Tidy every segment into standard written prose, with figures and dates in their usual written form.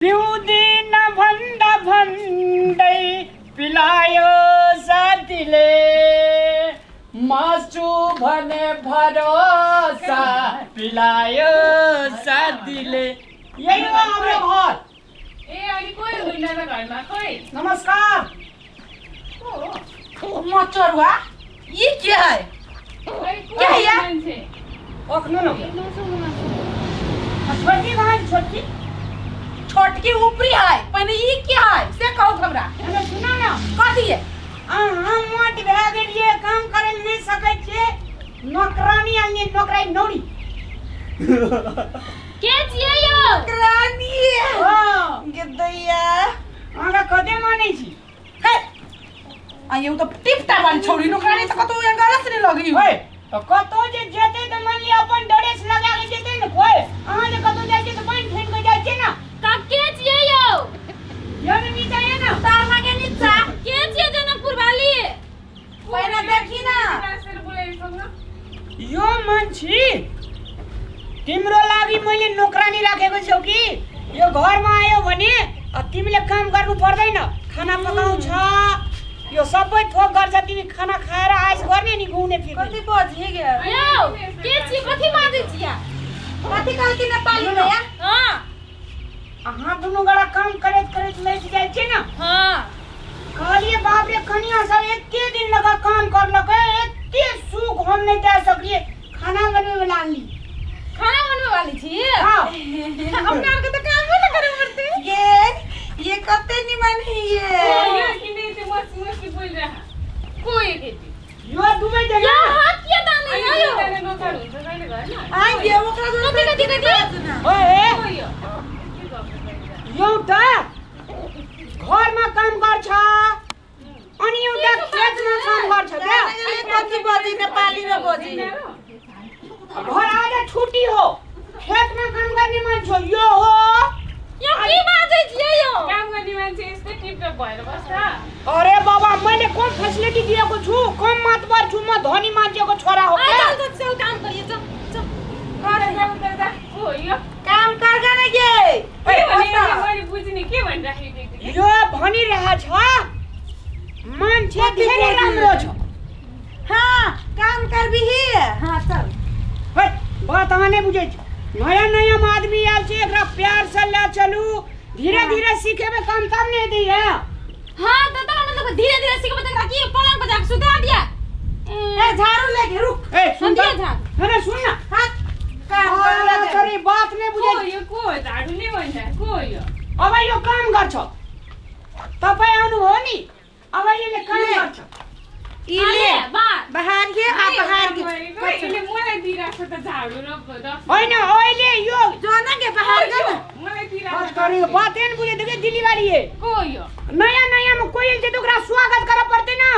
पिउँदिन भन्दा भन्दै पिलायो साथीले, मासु भने भरोसा पिलायो साथीले। यही हो हाम्रो घर। ए अनि कोही हुनुहुन्न त घरमा? खोइ नमस्कार। को हो? मचरुआ ये क्या है? अनि को क्या हो या? मान्छे? अख्नु न। छोटकी कहाँ है? छोटकी छोटकी ऊपरी है, पहले ये क्या है से कहू हमरा। अरे सुन न। कथी है? अहाँ मोट भए गेलियै, काम करै लए नहि सकै छियै। नौकरानी आनलियै, नौकरानी नौरी। के छियै यौ? रानी। हँ। गिदैया। अहाँके कते मानै छी? हे आ ये तो टिपटा वाली छोरी नौकरानी त कतौ यहाँ गलत नहीं लगी। ओए तऽ कतौ जे जेतै तऽ मानि लिअ अपन ड्रेस लगा के जेतै ने कोइ। अहाँ जे कतौ जाइ छियै तऽ पानि फेंक के जाइ छियै ने। का के छियै यौ? यो ने नीचा ये न। तार लागे नीचा। के छियै जनकपुर वाली? पहले देखी ना। यो मान्छे तिम्रो लागि मैले नोकरानी राखेको छु कि यो घरमा आयो भने तिमीले काम गर्नु पर्दैन, खाना पकाउँछ, यो सबै थोक गर्छ, तिमी खाना खाएर आइस गर्ने नि घुम्ने फिर्ने। कति बजी गयो? यौ के छियै? कथी बाजै छियै? कथी कहलकी नेपाली में या? हां। अहाँ दुनू गोरा काम करैत करैत लैस जाइ छियै ने। हां। कहलिए बाप रे कनिया सब एते दिन लगा काम करलकै, एते सुख हम नहि दए सकलिए। खाना बनबै वाला आनली। खाना बनबै वाली छी? हाँ। अपना आर के त कामे न करे पड़तै। ये कते निमन है ये। यो दुबै जना। यो हाथ के दाने यो। आ ये ओकरा कथी कथी कथी? ओए एउटा घरमा काम गर्छ अनि एउटा खेतमा काम गर्छ क्या। कथी बजी नेपाली में बजी? घर आज छुट्टी हो, खेतमा काम गर्ने मान्छे यो हो। यो के बाजै छियै यो? अरे बाबा मैले कम फेसिलिटी दिएको छु, कम मातबर छु, म धनी मान्छेको छोरा हो क्या। चल चल चल काम करिए, चल चल। काम कर गर्ने के? यो भनिरहेछ मान्छे धेरै राम्रो छ। हाँ काम कर भी ही। हाँ चल। है बात अहाँ नहि बुझै छी। नयाँ नयाँ आदमी आयल छै, एकरा प्यार से लए चलू, धीरे धीरे सिखेबै काम तब ने हेतै। हां त त मतलब धीरे धीरे सिखबै त एकरा की पलंग पर जाके सुता दिया। ए झाड़ू लेके रुक। ए सुन त। झाड़ू। है ना सुन न। हाँ काम कर ले। अरे बात नहि बुझै। अब यो काम गर्छ, तपाईँ आउनुभयो नि, अब यसले काम गर्छ। इले बाहर के आ बाहर के होइन अहिले यो जो ना के बाहर के ना। करे बात नै बुझे देखे दिल्ली वाली है। नयाँ नयाँ में कोई आयल छै त ओकरा स्वागत करऽ पड़तै ना।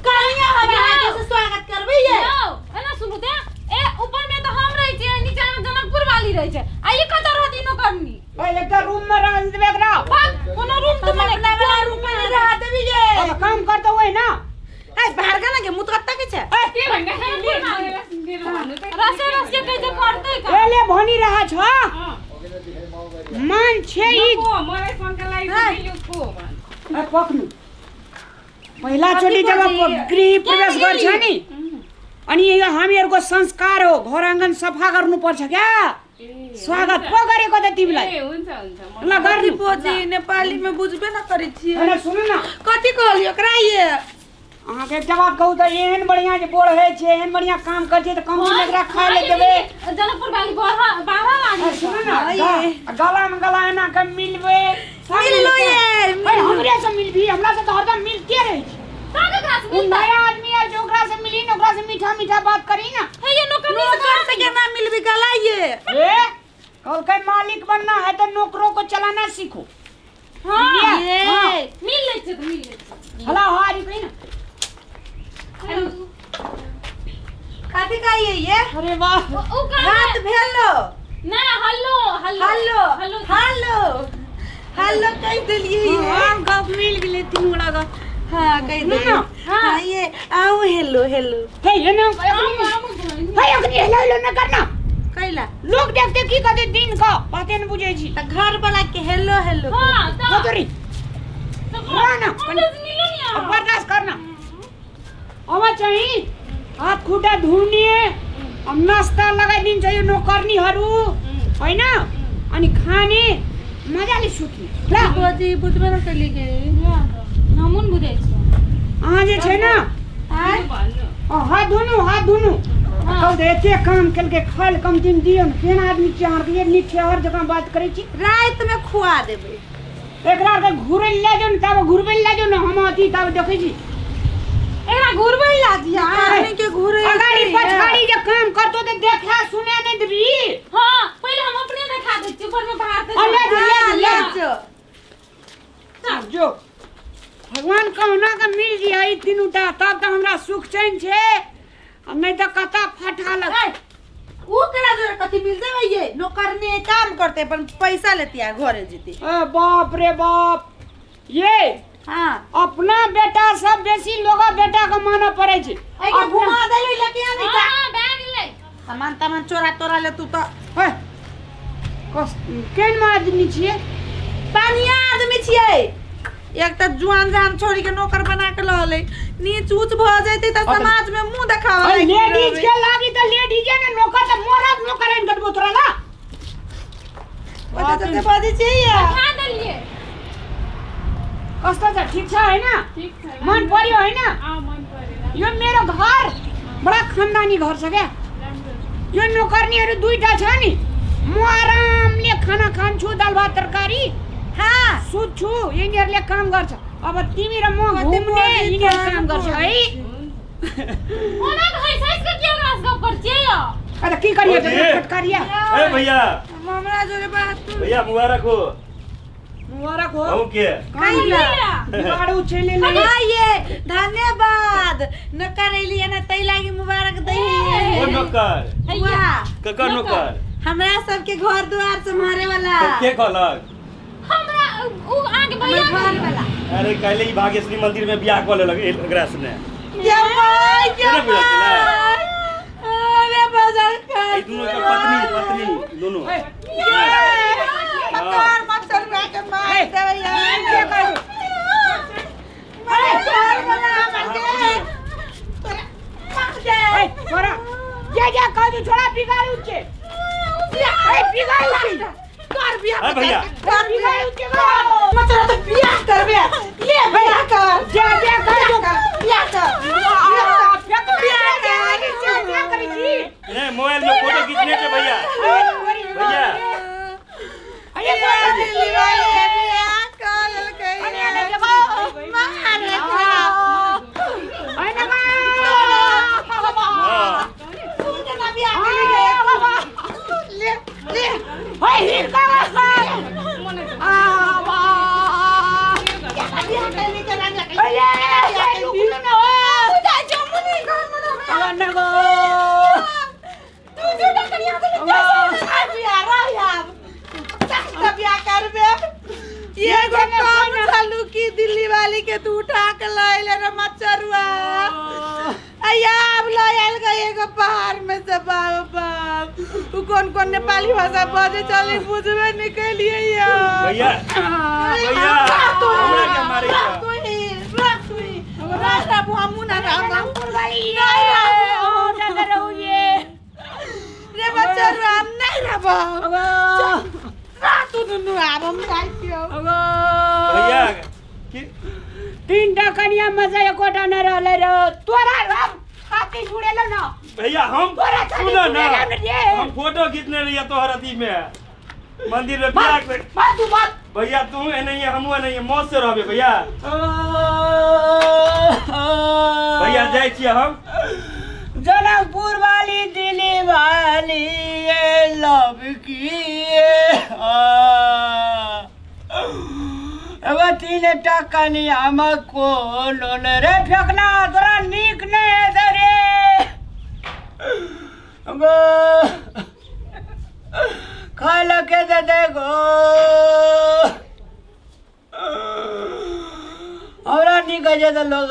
कहिया हम बाहर से स्वागत करबै ये? यौ एना सुनू त, ए ऊपर में त हम रहै छियै, नीचा में जनकपुर वाली रहै छै, आ ई कतऽ रहती नौकरनी? ए एकटा रूम में रह देबै एकरा। भाग, कोनो रूम त मने अपना वाला रूम में रह देबी ये। अब काम करतौ ओइ ना। ए बाहर के ना के मुत कत्ता के छै? रसे रसे कहै छै करतै का? एले भनिरहा छ मान्छे यी। ए पक्नु पहिलाचोटि जब गृह प्रवेश गर्छ नि, अनि यो हामीहरूको संस्कार हो, घर आँगन सफा गर्नुपर्छ क्या। स्वागत पो गरेको त तिमीलाई। ल गर्नु। बजी नेपाली में बुझबे न करै छियै। अरे सुन न। कथी कहलियो एकरा ये? अहाँके एकटा बात कहू त, एहन बढ़िया जे बोल होइ छै, एहन बढ़िया काम करै छै त कम से कम एकरा खाय ले देबै। जनकपुर वाली बाहर वाली। सुन न, गला में गला एना के मिलबै। मिललो ये। अरे हमरे से मिलबी, हमरा से त हरदम मिलते रहै छै। का नया आदमी आयल छै ओकरा से मिली न, ओकरा से मीठा मीठा बात करी ना। हे ये नौकरनी नौकर से केना मिलबी गला ये? ए कहलकै मालिक बनना है तो नौकरों को चलाना सीखो। हां ये मिल लै छै त मिल लै छै। हला हारी कही ना। कथी कहिए ये? अरे वाह। ओ का रात भेलो ना? हल्लो हल्लो हल्लो हल्लो हल्लो कह देलिए ये। हां गप मिल गेलै तीन गोला का। हाँ कह देलिए। हां ये आओ हेलो हेलो। हे ये ना हे ओकनी हेलो हेलो न करना। कह कैला लोग देखते की कहते दिन का बाते न बुझै छी त घर वाला के हेलो हेलो हां त तोरी ना ना मिलो अब बर्दाश्त करना अब चाहिँ हात खुट्टा धुने अब नास्ता लगाइदिन्छ यो नोकर्नीहरू हैन अनि खाने मजाले सुत्ने ल बजी बुझबे न कली के नमुन बुझै छी अहाँ जे छै न हाथ धुनु हाथ धुनु कल त एते काम केलकै खाइल कम दिन दियौ न केना आदमी छी अहाँ के निठेहर जकाँ बात करै छी राति में खुआ देबै एकरा के घुरै ले जाउ न तब घुरबै ले जाउ न हम अथी तब देखै छी एकरा घुरबै ला दिया आदमी के घुरे अगाड़ी पछाड़ी जे काम करतो त देखा सुने नै देबी हां पहिले हम अपने देखा दै छी ऊपर में बाहर दे ले ले ले जो भगवान कहुना के मिल जिया ई तीनूटा तब त हमरा सुख चैन छै आ नै त कता फटा लग उ करा जोरे कथि मिल जेबै ये नौकरनी काम करते अपन पैसा लेती आ घरे जेती ए बाप रे बाप ये हां अपना बेटा सब बेसी लोग बेटा के मानऽ पड़ै छै ए के घुमा देली लेके आनी का हां बैग ले सामान तामान चोरा तोरा ले तू त हे कस केन आदमी छियै पानिया आदमी छियै एक त जुआन जान छोड़ी के नौकर बना के लले नीच ऊंच भ जैते त समाज में मुंह देखावा लेडीज के लागी त लेडीज ने नौकर त मरद नौकर आइन कटबो तोरा ला ओते त बजै छियै खा देलिए कस्तो छ ठीक छ हैन ठीक छ मन पर्यो हैन हां मन पर्यो यो मेरो घर बडा खानदानी घर छ क्या यो नोकर्नीहरू दुईटा छ नि म आरामले खाना खान्छु दाल भात तरकारी हां सुत्छु यिनीहरूले काम गर्छ अब तिमी र म घुम्ने यिनीहरू काम गर्छ है ओना घर साइज के के ओकरा से गप कर छियै यो अरे की करिए फटकारिया ए भैया हमरा जोरे बात भैया मुबारक हो मुबारक हो हम के कैला बिगाड़ू चले ले हां ये धन्यवाद न करैली न तै लागी मुबारक दई ओ नौकर भैया ककर नौकर हमरा सबके घर द्वार सम्हारे वाला के कहलक हमरा उ आगे भैया घर वाला अरे कहले ई भाग्यश्री मंदिर में बियाह क लेलक एकरा सुने ये भाई ये अरे बाजार का ई दोनों के पत्नी पत्नी दोनों मकर मकर के मार देबै यार के करू अरे घर वाला हमर के तोरा मार दे ए छोरा जा जा कह दू छोरा बिगाड़ू छे ए बिगाड़ू छे कर बियाह भैया कर बिगाड़ू छे मत तो बियाह करबे ले बियाह कर जा जा कर दू बियाह कर बियाह कर जा करी छी नहीं मोबाइल में फोटो खींचने के भैया भैया अरे दिल्ली वाली बियाह कर ललकै मारे खा अरे ना तू जना बियाह कर ले ले हे हिर का आ बा बियाह कर ले जना अरे रुकनु न हो तू जा जमुनी घर में अब न गो तू झूठा करिया तो बियाह रह आब तब बियाह करबे ये एगो काम चालू की दिल्ली वाली के तू उठा के लाइल रे मचरुआ अया अब लायल गए एगो पहाड़ में से बाप बाप उ कौन कौन नेपाली भाषा बजे चली बुझबे निकलिए यार भैया भैया हमरा के मारे तू ही रख तू ही रख अब हमू ना रहब नहीं रहब ना रहू ये रे मचरुआ हम नहीं रहब तू दुनू आब हम जाइ छियौ भैया की तीनटा कनिया मजा एकोटा न रहले रे तोरा हम छाती जुड़ेलो न भैया हम तोरा छाती सुनो ना जुड़ेलो न रे हम फोटो खींचने रहिए तोहर अथी में मंदिर में बियाह कर बात तू बात भैया तू एने हमहू एने मौत से रहबे भैया भैया जाइ छियै हम जनकपुर वाली दिल्ली वाली ये लव की एगो तीनटा कनिया मे कोनो ने रे फेकना तोरा नीक नहि हेतै रे गो खाय लए के दे गो हमरा नीक होइ छै तऽ लोग